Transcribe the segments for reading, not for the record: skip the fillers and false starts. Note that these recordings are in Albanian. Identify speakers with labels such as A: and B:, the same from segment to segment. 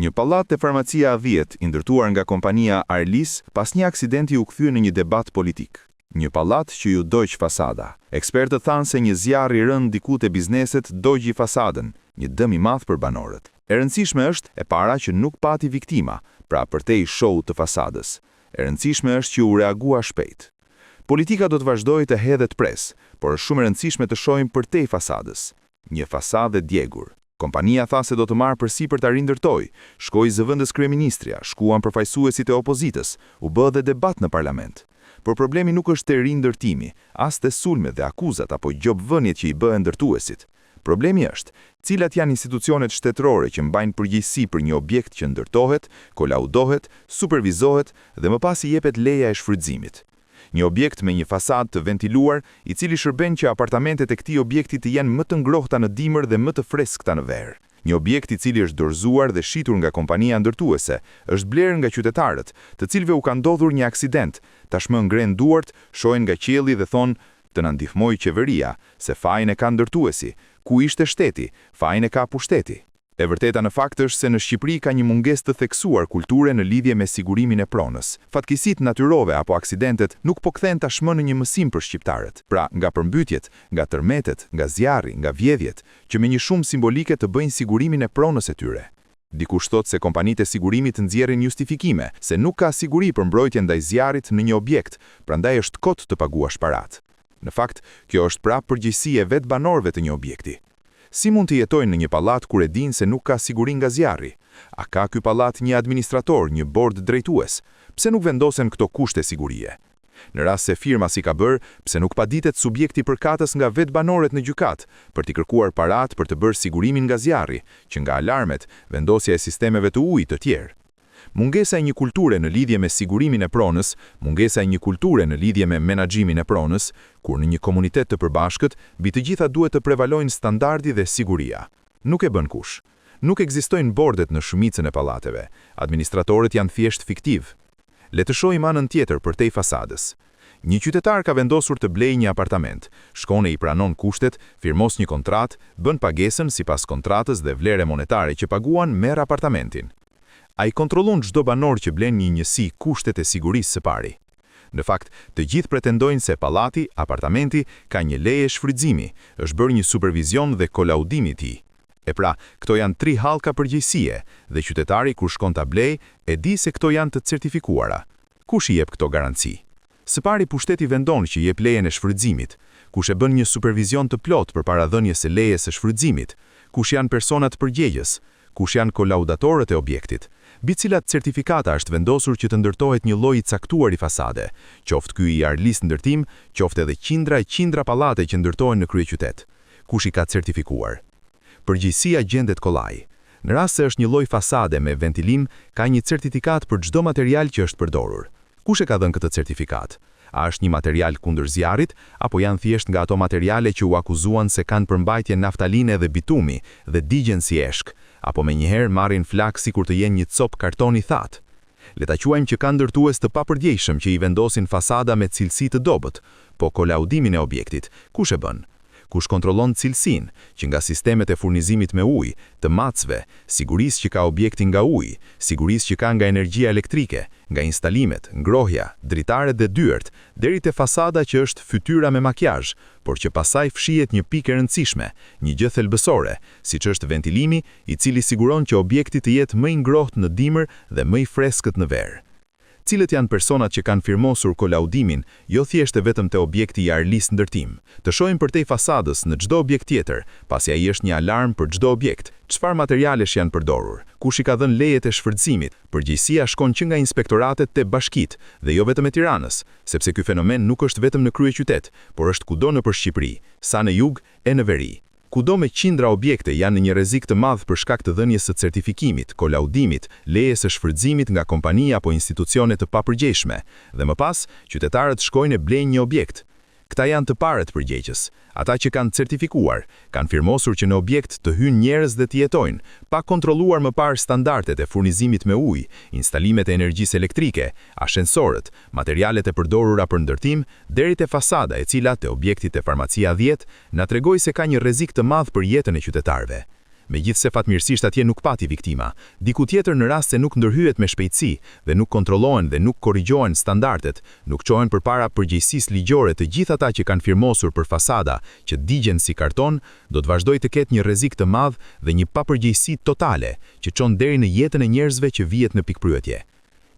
A: Një pallat te Farmacia A10, i ndërtuar nga kompania Arlis, pas një aksidenti u kthye në një debat politik. Një pallat që iu dogj fasada. Ekspertët thanë se një zjarr i rënë diku te bizneset dogji fasadën, një dëm i madh për banorët. E rëndësishme është, e para që nuk pati viktima, pra përtej show-ut të fasadës. E rëndësishme është që u reagua shpejt. Politika do të vazhdojë të hedhë e të presë, por është shumë e rëndësishme të shohim përtej fasadës. Një fasadë e djegur. Kompania tha se do të marrë përsipër ta rindërtojë, shkoi zëvendës kryeministrja, shkuan përfaqësuesit e opozitës, u bë dhe debat në parlament. Por problemi nuk është te rindërtimi, as te sulmet dhe akuzat apo gjobëvëniet që i bëhen ndërtuesit. Problemi është, cilat janë institucionet shtetërore që mbajnë përgjegjësi për një objekt që ndërtohet, kolaudohet, supervizohet dhe më pas i jepet leja e shfrytëzimit. Një objekt me një fasadë të ventiluar, i cili shërben që apartamentet e këtij objekti të jenë më të ngrohta në dimër dhe më të freskëta në verë. Një objekt i cili është dorëzuar dhe shitur nga kompania ndërtuese, është blerë nga qytetarët, të cilëve u ka ndodhur një aksident, tashmë ngrenë duart, shohin nga qielli dhe thonë, të na ndihmojë qeveria, se fajin e ka ndërtuesi, ku ishte shteti, fajin e ka pushteti. E vërteta në fakt është se në Shqipëri ka një mungesë të theksuar kulture në lidhje me sigurimin e pronës. Fatkeqësitë natyrore apo aksidentet nuk po kthehen tashmë në një mësim për shqiptarët. Pra, nga përmbytjet, nga tërmetet, nga zjarri, nga vjedhjet, që me një shumë simbolike të bëjnë sigurimin e pronës e tyre. Dikush thotë se kompanitë e sigurimit nxjerrin justifikime, se nuk ka siguri për mbrojtje ndaj zjarrit në një objekt, prandaj është kot të paguash paratë. Në fakt, kjo është prapë përgjegjësi e vetë banorëve të një objekti. Si mund të jetojnë në një pallat kur e dinë se nuk ka siguri nga zjarri? A ka ky pallat një administrator, një bord drejtues? Pse nuk vendosen këto kushte sigurie? Në rast se firma s'i ka bërë, pse nuk paditet subjekti përkatës nga vetë banorët në gjykatë, për t'i kërkuar paratë për të bërë sigurimin nga zjarri, që nga alarmet, vendosja e sistemeve të ujit të tjerë? Mungesa e një kulture në lidhje me sigurimin e pronës, mungesa e një kulture në lidhje me menaxhimin e pronës, kur në një komunitet të përbashkët, mbi të gjitha duhet të prevalojnë standardi dhe siguria. Nuk e bën kush. Nuk ekzistojnë bordet në shumicën e pallateve. Administratorët janë thjesht fiktivë. Le të shohim anën tjetër përtej fasadës. Një qytetar ka vendosur të blejë një apartament, shkon e i pranon kushtet, firmos një kontratë, bën pagesën sipas kontratës dhe vlere monetare që paguan, merr apartamentin. A i kontrollon çdo banor që blen një njësi kushtet e sigurisë së pari? Në fakt, të gjithë pretendojnë se pallati, apartamenti, ka një leje shfrytëzimi, është bërë një supervizion dhe kolaudim i tij. E pra, këto janë tri hallka përgjegjësie dhe qytetari kur shkon ta blejë, e di se këto janë të certifikuara. Kush i jep këto garanci? Së pari pushteti vendon që jep lejen e shfrytëzimit. Kush e bën një supervizion të plotë përpara dhënies së lejes së shfrytëzimit? Kush janë personat përgjegjës? Kush janë kolaudatorët e objektit? Mbi cilat certifikata është vendosur që të ndërtohet një lloj i caktuar i fasade, qoftë ky i Arlis Ndërtim, qoftë edhe qindra e qindra pallate që ndërtohen në kryeqytet? Kush i ka certifikuar? Përgjegjësia gjendet kollaj. Në rast se është një lloj fasade me ventilim, ka një certifikatë për çdo material që është përdorur. Kush e ka dhënë këtë certifikatë? A është një material kundër zjarrit, apo janë thjesht nga ato materiale që u akuzuan se kanë përmbajtje naftaline dhe bitumi dhe digjen si eshk, apo menjëherë marrin flakë sikur të jenë një copë karton i thatë? Le ta quajmë që ka ndërtues të papërgjegjshëm që i vendosin fasada me cilësi të dobët, po kolaudimin e objektit, kush e bën? Kush kontrollon cilësinë, që nga sistemet e furnizimit me ujë, të matësve, sigurisë që ka objekti nga uji, sigurisë që ka nga energjia elektrike, nga instalimet, ngrohja, dritaret dhe dyert, deri te fasada që është fytyra me makiazh, por që pasaj fshihet një pikë e rëndësishme, një gjë thelbësore, siç është ventilimi, i cili siguron që objekti të jetë më i ngrohtë në dimër dhe më i freskët në verë. Cilët janë personat që kanë firmosur kolaudimin, jo thjesht e vetëm te objekti i Arlis Ndërtim. Të shohim përtej fasadës në çdo objekt tjetër, pasi ai është një alarm për çdo objekt, çfarë materialesh janë përdorur, kush i ka dhënë lejet e shfrytëzimit, përgjegjësia shkon që nga inspektoratet te bashkitë, dhe jo vetëm e Tiranës, sepse ky fenomen nuk është vetëm në kryeqytet, por është kudo nëpër Shqipëri, sa në jug e në veri. Kudo me qindra objekte janë në një rrezik të madh për shkak të dhënies së certifikimit, kolaudimit, lejes së shfrytëzimit nga kompani apo institucione të papërgjegjshme, dhe më pas, qytetarët shkojnë e blejnë një objekt. Këta janë të parët përgjegjës, ata që kanë certifikuar, kanë firmosur që në objekt të hyjnë njerëz dhe të jetojnë, pa kontrolluar më parë standardet e furnizimit me ujë, instalimet e energjisë elektrike, ashensorët, materialet e përdorura për ndërtim, deri te fasada e cila, te objekti te Farmacia 10, na tregoi se ka një rrezik të madh për jetën e qytetarëve. Megjithëse fatmirësisht atje nuk pati viktima. Diku tjetër në rast se nuk ndërhyhet me shpejtësi dhe nuk kontrollohen dhe nuk korrigjohen standardet, nuk çohen përpara përgjegjësisë ligjore të gjithë ata që kanë firmosur për fasada që digjen si karton, do të vazhdojë të ketë një rrezik të madh dhe një papërgjegjësi totale që çon deri në jetën e njerëzve që vihet në pikëpyetje.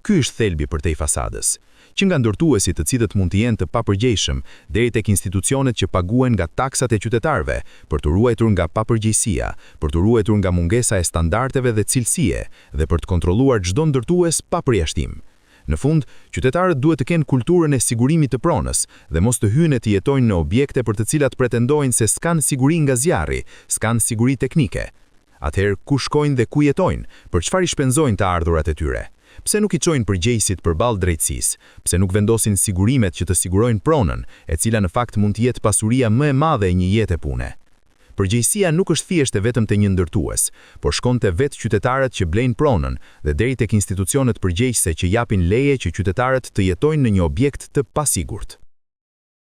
A: Ky është thelbi përtej fasadës. Që nga ndërtuesit të cilët mund të jenë të papërgjegjshëm, deri tek institucionet që paguhen nga taksat e qytetarëve për të ruajtur nga papërgjegjësia, për të ruajtur nga mungesa e standardeve dhe cilësie dhe për të kontrolluar çdo ndërtues pa përjashtim. Në fund, qytetarët duhet të kenë kulturën e sigurimit të pronës dhe mos të hyjnë e të jetojnë në objekte për të cilat pretendojnë se s'kanë siguri nga zjarri, s'kanë siguri teknike. Atëherë, ku shkojnë dhe ku jetojnë? Për çfarë i shpenzojnë të ardhurat e tyre? Pse nuk i çojnë përgjegjësit përballë drejtësisë? Pse nuk vendosin sigurimet që të sigurojnë pronën, e cila në fakt mund të jetë pasuria më e madhe e një jete pune? Përgjegjësia nuk është thjesht e vetëm te një ndërtues, por shkon te vetë qytetarët që blejnë pronën dhe deri tek institucionet përgjegjëse që japin leje që qytetarët të jetojnë në një objekt të pasigurt.